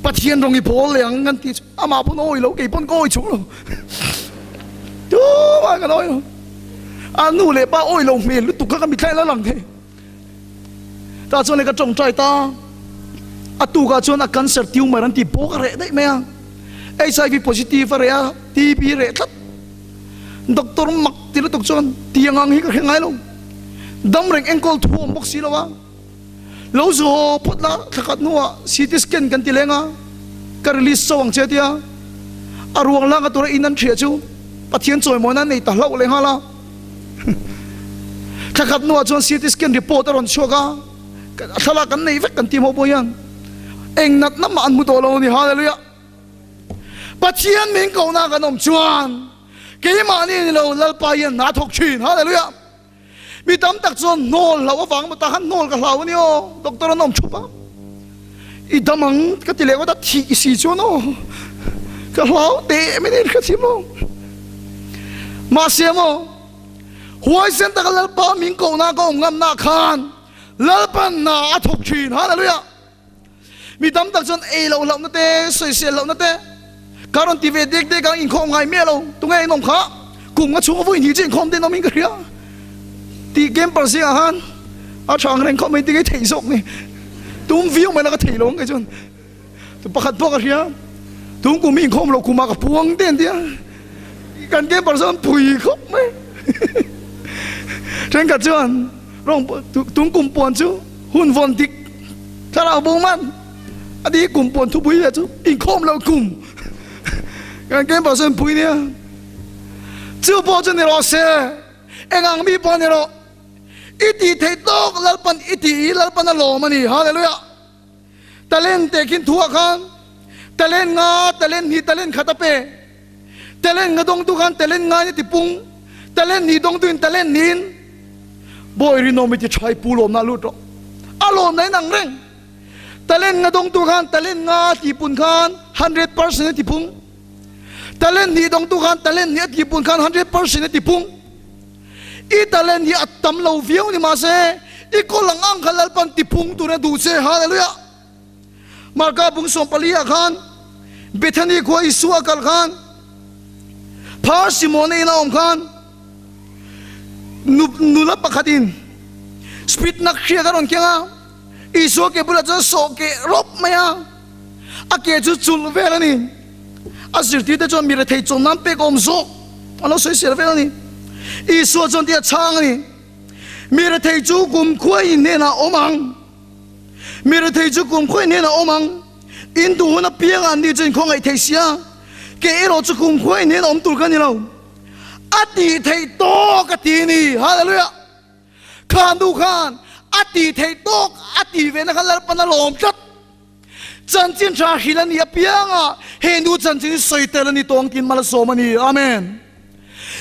Pathian rawng i bawl leh ang kan ti chu amah pawn a awih lo, kei pawn ka awih chung lo. Tumah kan awih lo. A nu leh pa awih lo hmel lutuk kha ka mithlai la lang thei. Tah chuan leh ka tawngtai ta. A tukah chuan a cancer tumor an ti bawk a reh daih mai a. HIV positive a reh a, TB reh tlat. Doctor mak ti lutuk chuan tiang ang hi ka hre ngai lo. Dam reng enkawl thu awm bawk si lo a. Lo zu haw phawt la, thla khat hnuah CT scan kan ti leng a, ka release chauh ang che tia a ruang langa tura in an hria chu Pathian chawimawina an nei ta hlauh leh nghal a. Thla khat hnuah chuan CT scan report a rawn chhuak a, a thlalak kan nei vek kan ti hmawh pawh hian eng natna mah an hmu tawh lo a ni. Hallelujah! Pathian min kohna kan awm chuan keimahni ni lo Lalpa hian hna thawk thin. Hallelujah! Mi tam tak chuan hnawl hlauh avang maw tahan hnawl ka hlau a ni aw, doctor an awm thup a, i dam ang ka ti leh ngawt a, thih i si chuan aw ka hlau teh mai niin ka chim lo. Mahse maw huaisen taka Lalpa min kohna ka awm ngamna khan Lalpan hna a thawk thin. Hallelujah! Mi tam tak chuan ei loh hlauhna te, sawisel hlauhna te ka rawn ti ve dek dek a, inkhawm ngai miah lo. Tunge in awm kha? Kum nga chhunga vawi hnih chu inkhawm te in awmin ka hria. Tih camper zingah khan a tha ang reng khawp mai ti ngei theih zawk ni. Tum viau mai la ka thei lo ang kei chuan. Pakhat pawh ka hria, tum kum hi inkhawm loh kumah ka puang te an ti a, kan camper chuan pui khawp mai. Thenkhat chuan rawng tum kum puan chu hun vawn dik Thlarau bo man a ti kum pawn thupui ve chu inkhawm lo kum kan kem pah chuan pui nia chu pawh chu ni rawh se eng ang mi pawh ni rawh i tih theih tawk Lalpan i tih i Lalpan a lawm a ni hallelujah talent teh khin thu ah khan talent nga talent hnih talent khat a pe talent nga dawngtu khan talent nga in a ti pung talent hnih dawngtu in talent hnih in Bawi rinawm i ti tha i pu lawmna a lut rawh. A lawmna in ang reng. Talent nga dawngtu khan talent nga tihpun khan 100% a tipung. Talent hnih dawngtu khan talent hnih a tihpun khan 100% a tipung. I talent hi a tam lo viau ni mahse i kawl ang ang kha Lalpan tipung tur a duh che. Hallelujah! Marka bung 14 ah khan Bethany khua Isua a kal khan Phar Simona in a awm khan nula pakhatin speed nak hriak a rawn keng a, Isua ke bulah chuan sawh keh rawp mai a, a ke chu chulh vel a ni. A zirtirte chuan mi rethei chawm nan pek awm zawk an lo sawisel vel a ni. Isua chuan tih a chhang a ni, Mi rethei chu kumkhua in hnenah awm ang, mi rethei chu kumkhua in hnenah awm ang, in duh hun apiangah an ni chu in khawngaih thei sia, kei erawh chu kumkhua in hnenah awm tur ka ni lo. A tih theih tawk a ti ni. Hallelujah! Kha nu khan a tih theih tawk a tih ve na kha Lalpan a lawm tlat. Chanchin tha hrilh a nih apianga he nu chanchin hi sawi tel a ni tawng tiin mal a sawm a ni. Amen!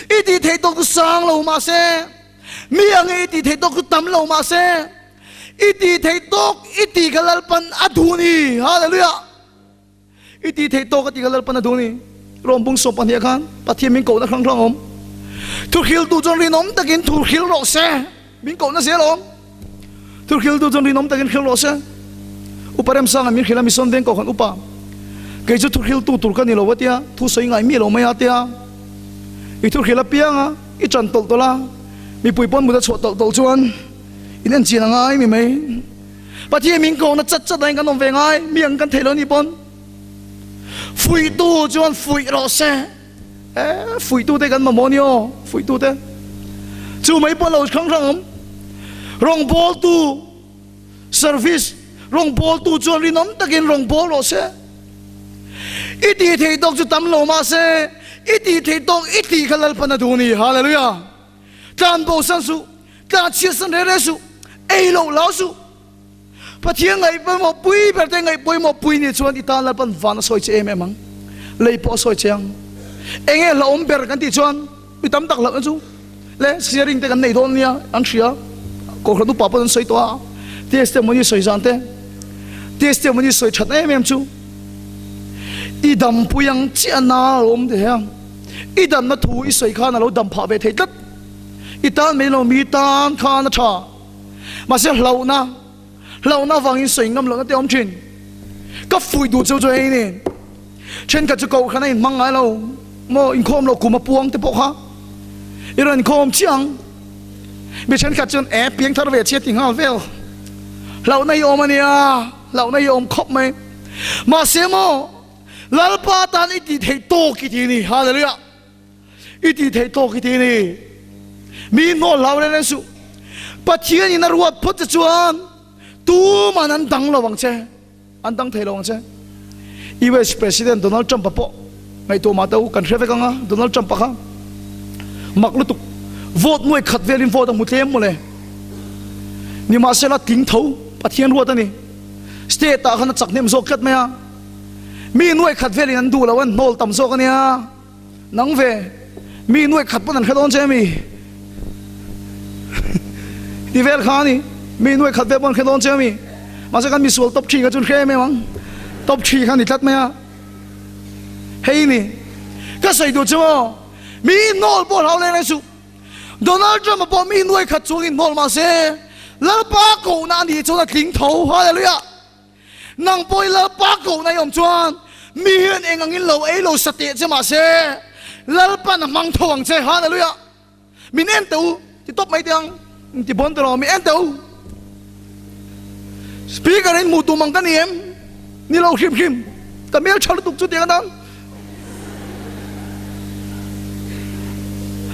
I tih theih tawk chu sang lo mahse, mi ange i tih theih tawk chu tam lo mahse, i tih theih tawk i tih kha Lalpan a duh ni. Hallelujah! I ti theih tawk a ti kha Lalpan a duh ni. Rom bung 12 ah khan Pathian min kohna hrang hrang awm. Thuhriltu chuan rinawm takin thu hril rawh se. Min kohna zel awm. Thuhriltu chuan rinawm takin hril rawh se. Upa Remsanga min hrilh a, Mission Veng Kohhran upa. Kei chu thuhriltu tur ka ni lo a tia, thu sawi ngai mi lo mai a tia. I thuhril apiang a, i ṭan tawlh tawlh a, mipui pawn mut a chhuah tawlh tawlh chuan in enchian a ngai mi mai. Pathian min kohna chat chat ain kan awm ve ngai, mi ang kan theih lo ni pawn. Fuihtu chuan fuih rawh se. E, fuihtu te kan mamawh ni aw, fuihtu te. Chu mai pawh lo hrang hrang awm. Rawngbawltu service, rawngbawltu chuan rinawm takin rawngbâwl rawh se. I tih theih tawk chu tam lo mah se, i tih theih tawk i tih kha Lalpan a duh ni. Hallelujah! Tlan bosan suh, tlan chhiatsan reh reh suh, ei loh lau suh. Pathian ngaih pawimawh pui ber te ngaih pawimawh pui ni chuan i tan Lalpan van a sawi che em em ang, lei pawh a sawi che ang. Enge hlauhawm ber kan tih chuan mi tam tak hlauhna chu le sharing te kan nei dawn nia an hria, Kohhran upa pawh an sawi tawh a. Testimony sawi zan te, testimony sawi that em em chu i dampui ang chiah na a awm thei a, i damna thu i sawi khan a lo dam phah ve thei tlat. I tan mai lo mi tan khan a tha. Mahse hlauhna, hlauhna avangin sawi ngam lohna te a awm thin. Ka fuih duh cheu chu hei ni. Thenkhat chu kohhran a inhmang ngai lo maw, inkhawm loh kum a puang te pawh kha i rawn inkhawm chiah ang. Mi thenkhat chuan e piang thar ve chhia ti nghal vel. Hlauhna hi awm a nia, hlauhna hi awm khawp mai. Mahse maw, Lalpa tan i tih theih tawk i ti ni. Hallelujah! I tih theih tawk i ti ni. Mi hnawl hlau reng reng suh. Pathian in a ruat phawt che chuan tuman an dang lo ang che. An dang thei lo ang che. US President Donald Trump-a pawh ngaihtuah mah teh u, kan hre vek ang a, Donald Trump-a kha mak lutuk, vote nuai khat velin vote a hmu tlem mawle. Nimahsela tling tho Pathian ruat a ni. State-ah khan a chak hnem zawk tlat mai a, mi nuai khat velin an duh lo, an hnawl tam zawk a nia. Nang ve, mi nuai khat pawn an hre dawn che mi? Ti vel kha a ni, mi nuai khat vel pawn an hre dawn che mi? Mahse kan misual top three kha chu an hre em em ang, top three kha a ni tlat mai a. Hei ni, ka sawi duh chu maw, mi hnawl pawh hlau leng leng suh. Donald Trump-a pawh mi nuai khat chungin hnawl mahse, Lalpa kohna a nih chuan a tling tho. Hallelujah! Nang pawh i Lalpa kohna i awm chuan mi hian eng angin lo ei lo sa teh che mahse Lalpan a hmang tho ang che. Hallelujah! Min en teh u, ti tawp mai teh ang, in ti bawn teh lo, min en teh u. Speaker in hmuh tum ang ka ni em? Ni lo hrim hrim, ka hmel tha lutuk chu tiang atan.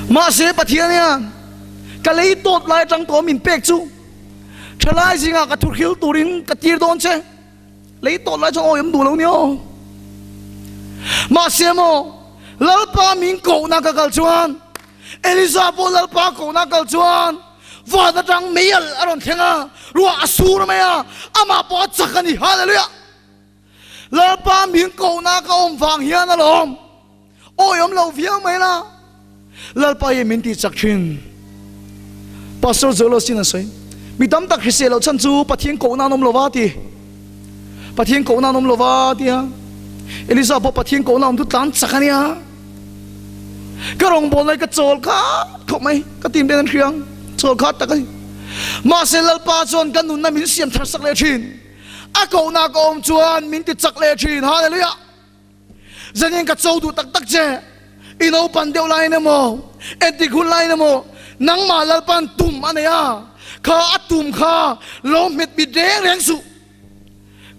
Mahse Pathian hian ka lei tawt lai atang tawh min pek chu Thalai zingah ka thuhril turin ka tir dawn che. Lei tawh lai chuan awi awm duh lo nia aw. Mahse maw, Lalpa min kohna ka kal chuan, Eliza pawh Lalpa kohna kal chuan van atang mei alh a rawn thleng a, ruah a sur mai a, amah pawh a chak a ni. Hallelujah! Lalpa min kohna ka awm vang hian alawm. Awi awm lo viau mai la, Lalpa hi min tih chak thin. Pastor Joel Osteen a sawi, Mi tam tak hrisel loh chhan chu Pathian kohna an awm lo va ti. Pathian kohna an awm lo va tia. Elisa pawh Pathian kohna awm chu tlan chak a nia. Ka rawngbawlna hi ka chawl khat khawp mai, ka tim ten an hria ang, chawl khat tak a ni. Mahse Lalpa chuan ka nunna min siam thar sak leh thin. A kohna ka awm chuan min ti chak leh thin. Hallelujah! Zanin ka cho duh tak tak che, i naupan deuh laiin emaw, entik hun laiin emaw, nangmah Lalpan tum a nei a, kha a tum kha lo hmet mit reng reng suh.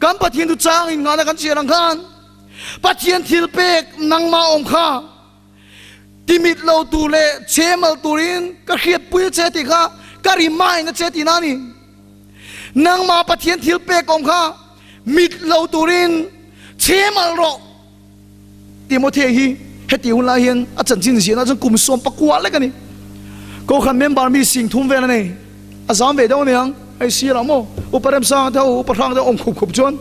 Kan Pathian chu changin nghahna kan chhiar ang khan, Pathian thil pek nangmah awm kha timit lo tur leh chhemal turin ka hriatpui che tih kha ka remind a che tihna a ni. Nangmah Pathian thil pek awm kha mit lo turin chhemal rawh. Timothea hi heti hun lai hian a chanchin ziahna chuan kum 19 lek a ni. Kohhran member mi 3000 vel a nei. A zam ve deuh a niang. Hei sir ah maw Upa Remsanga te ho Upa Hrang te awm khup khup chuan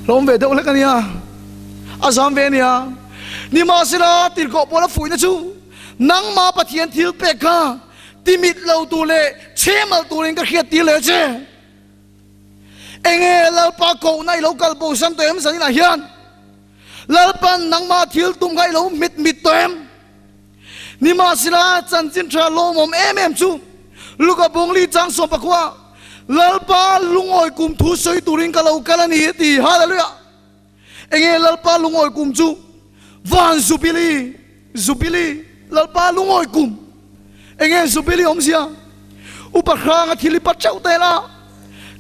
lo awm ve deuh hlek a nia. A zam ve a nia. Nimahsela tirhkoh pawl a fuihna chu nangmah Pathian thil pek kha timit lo tur leh chhemal turin ka hriat tir leh che. Enge Lalpa kohna i lo kal bo san tawh em zaninah hian? Lalpan nangmah thil tum kha i lo hmet mit tawh em? Nimahsela chanchin tha lawmawm em em chu Luka bawngli chang 19 Lalpa lungawi kum thu sawi turin ka lo kal a ni a ti. Hallelujah! Enge Lalpa lungawi kum chu? Van Zubili, Zubili, Lalpa lungawi kum. Enge Zubili awmzia? Upa hranga thil i pa teuh ta ila,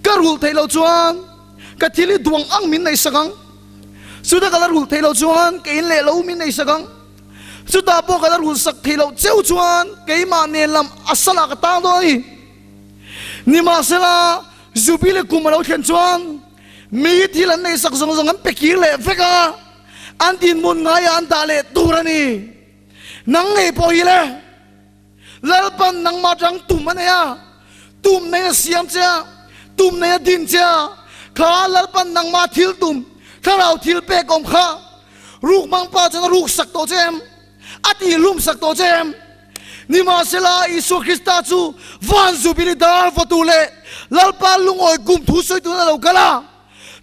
ka rulh theih loh chuan ka thil i duang ang min neih sak ang. Chuta ka la rulh theih loh chuan ka in leh lo min neih sak ang. Chutah pawh ka la rulh sak theih loh cheu chuan keimah nen lam a salah ka tang dawn a ni. Nimahsela, Zubili kum a lo thlen chuan Mi thil an neihsak zawng zawng an pe kir leh vek a, an dinhmun ngaiah an dah leh tur a ni. Nang ngei pawh hi le, Lalpan nangmah atang tum a nei a, tum nei a siam che a, tum nei a din che a, kha Lalpan nangmah thil tum, thlarau thil pek awm kha ruk hmang pa chuan a ruksak tawh che em? A tihlumsak tawh che em? Nimahsela, Isua Krista chu van zubili dar vawtu leh Lalpa lungawi kum thu sawi tun a lo kal a.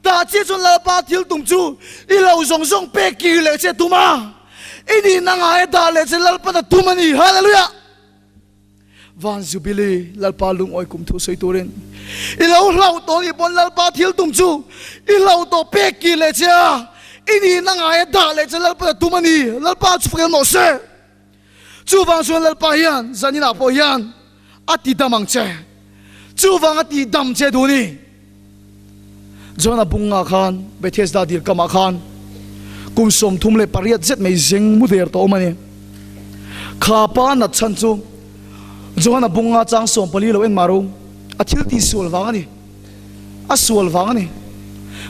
Tah chiah chuan Lalpa thil tum chu i lo zawng zawng pek kir leh che tum a, i nihna ngaia dah leh che Lalpan a tum a ni. Hallelujah! Van Zubili Lalpa lungawi kum thu sawi turin i lo hlauh tawh nih pawn Lalpa thil tum chu i hlauh tawh pek kir leh che a, i nihna ngaia dah leh che Lalpan a tum a ni. Lalpa chu fakel mawh se. Chuvang chuan Lalpa hian zaninah pawh hian a ti dam ang che. Chuvang a ti dam che duh ni. Jona bunga khan Bethesda dil kamah khan kum 38 zet mai zeng mu der tawh awm a ni. Kha pa nat chhan chu Johana bunga chang 14 lo en mah ro a thil ti sual vang a ni. A sual vang a ni.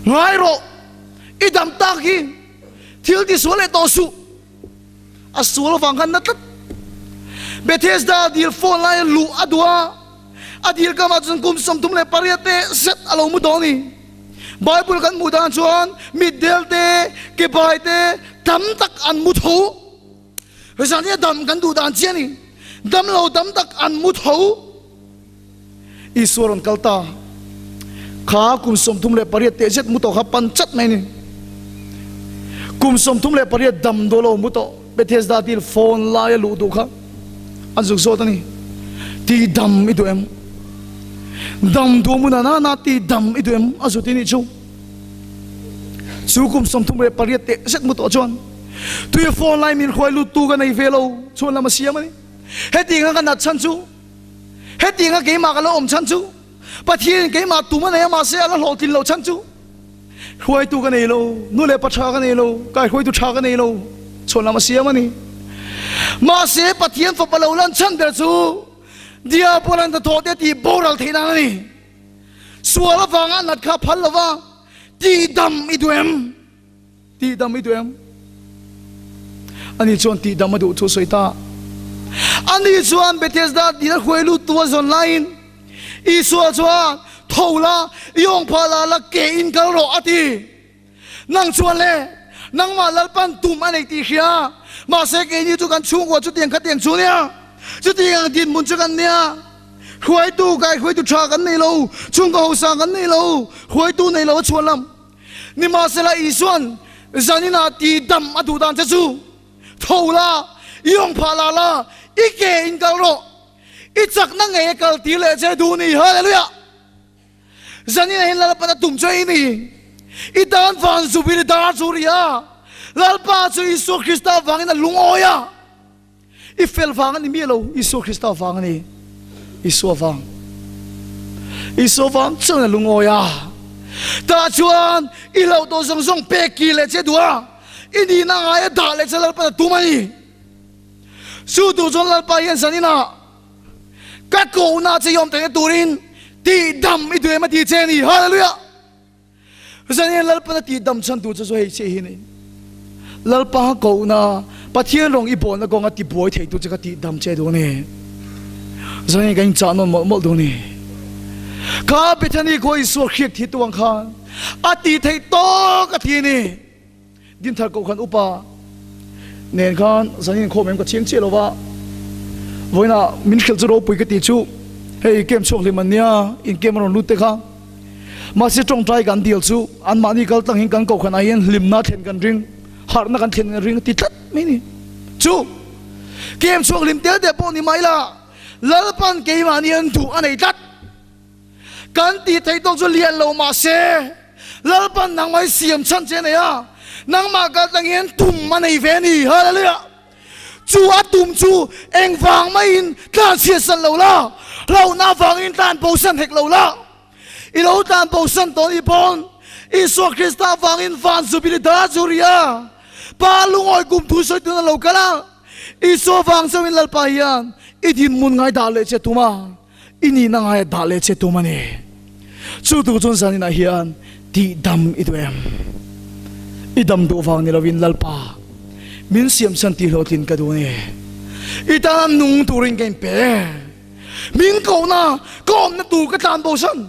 Ngai rawh, i dam tak hi thil ti sual leh tawh suh. A sual vang khan na tlat. Bethesda dil phone laia luh a duh a, a dil kamah chuan kum 38 te zet a lo mu dawn a ni. Bible kan hmuh dan chuan mitdel te, kebai te tam tak an mu tho. Zan hi a dam kan duh dan chiah a ni. Damlo tam tak an mu tho. Isua rawn kal ta. Kha kum 38 teh zet mu tawh kha pan chat mai a ni. Kum 38 dam daw lo mu tawh Bethesda dil phone laia luh duh kha an zuk zawt a ni. Ti dam i duh em? Dam duh mu na na na ti dam i duh em? A zut i nih chu. Chu kum 38 teh zet mu tawh chuan tui phone lai min hruai lut tu ka nei ve lo chuan lam a siam a ni. Hetianga ka nat chhan chu Hetianga keimah ka lo awm chhan chu Pathianin keimah tum a nei a, mahse a la hlawhtlin loh chhan chu hruaitu ka nei lo, nu leh pa tha ka nei lo, kaihruaitu tha ka nei lo, chhuanlam a siam a ni. Mahse Pathian fapa lo lan chhan ber chu Diabolan hnathawh te tih boral theih nan a ni. Sual avanga nat kha a phal lo va, tihdam i duh em? Tihdam i duh em? Ani chuan tihdam a duh thu sawi ta. Ani chuan Bethesda dil a hruai lut tu a zawn laiin Isua chuan, Tho la, i awng phah la la, ke in kal rawh, a ti. Nang chuan le, nangmah Lalpan tum a nei tih hria, mahse keini chu kan chhungkua chutiang khatiang chu nia, chutiang ang dinhmun chu kan nia. Hruaitu, kaihruaitu tha kan nei lo, chhungkaw hausa kan nei lo, hruaitu nei lo a chhuan lam. Nimahsela Isua'n zaninah ti dam a duh dan che chu, Tho la, i awng phah la la, i ke in kal rawh, i chakna ngei a kal tir leh che duh ni. Hallelujah! Zaninah hian Lalpan a tum che i ni. I tan van zuvin i dar chu ri a, Lalpa chu Isua Krista vangin a lungawi a. I fel vang a ni miah lo, Isua Krista vang a ni. Isua vang. Isua vang chuan a lungawi a. Tah chuan i hlauh tawh zawng zawng pek ki leh che duh a, i nihna ngai a dah leh che Lalpan a tum a ni. Chu tur chuan Lalpa hian zaninah ka kohna che i awm theihna turin tihdam i duh em a ti che a ni. Hallelujah! Zanian Lalpan a tih dam chhan tur chu chu hei chiah hi ni. Lalpa kohna, Pathian rawng i bawlna kawnga ti buai thei tu che ka tih dam che duh a ni. Zanian kan inchah nawn mawlh mawlh duh a ni. Kha Bethany khua Isua hriat thi tu ang khan a tih theih tawk a ti a ni. Dinthar Kohhran upa nen khan zanin khawm em ka chiang chiah lo va, vawiinah min hrilh chu ropui ka tih chu hei camp chhuak hlim an nia, in camp a rawn lut te kha. Mahse tawngtai kan dil chu anmahni kal tlang in kan kohhran ah hian hlimna thlen kan ring, harhna kan thlen kan ring ti tlat mai ni. Chu camp chhuak hlim tel te pawh ni mai la, Lalpan keimahni an duh a nei tlat. Kan tih theih tawk chu lian lo mah se, Lalpan nangmah hi siam chhan che a nei a, nangmah kal tlang hian tum a nei ve a ni. Hallelujah! Chu a tum chu engvang maiin tlan chhiatsan lo la, hlauhna avangin tlan bosan hek lo la. I lo tlan bosan tawh nih pawn Isua Krista avangin van zubili dar chu ri a, Pa lungawi kum thu sawi tun a lo kal a, Isua vang chauhin Lalpa hian i dinhmun ngai dah leh che tum a. I nihna ngaia dah leh che tum a ni. Chu tu chuan zaninah hian tih dam i duh em? I dam duh vang ni lovin Lalpa min siam chhan tih hlawhtlin ka duh a ni. I tana nung turin ka inpe. Min kohna ka awmna tur ka tlan bo san.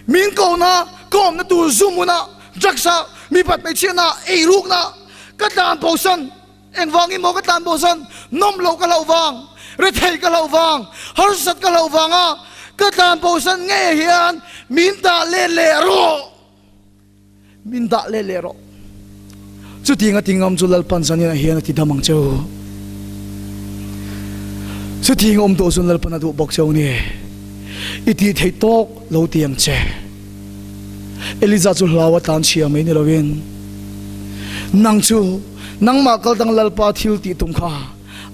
Min kohna ka awmna tur zu hmunah, drugs ah, mipat hmeichhiatna, eirukna ka tlan bo san. Engvangin maw ka tlan bo san? Nawm loh ka hlauh vang, rethei ka hlauh vang, harsat ka hlauh vanga ka tlan bo san ngei hian min dah let leh rawh. Min dah let leh rawh. Chutiang a ti ngam chu Lalpan zaninah hian a ti dam ang cheu. Chutiang awm tawh chuan Lalpan a duh bawk cheu ni. I tih theih tawk lo ti ang che. Eliza chu hlau a tlan chhia mai ni loin, Nang chu nangmah kal dang Lalpa thil tih tum kha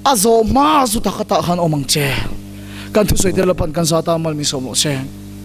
a zawh hma zu tak atah khan awm ang che. Kan thusawi te Lalpan kan zata mal min sawm rawh se.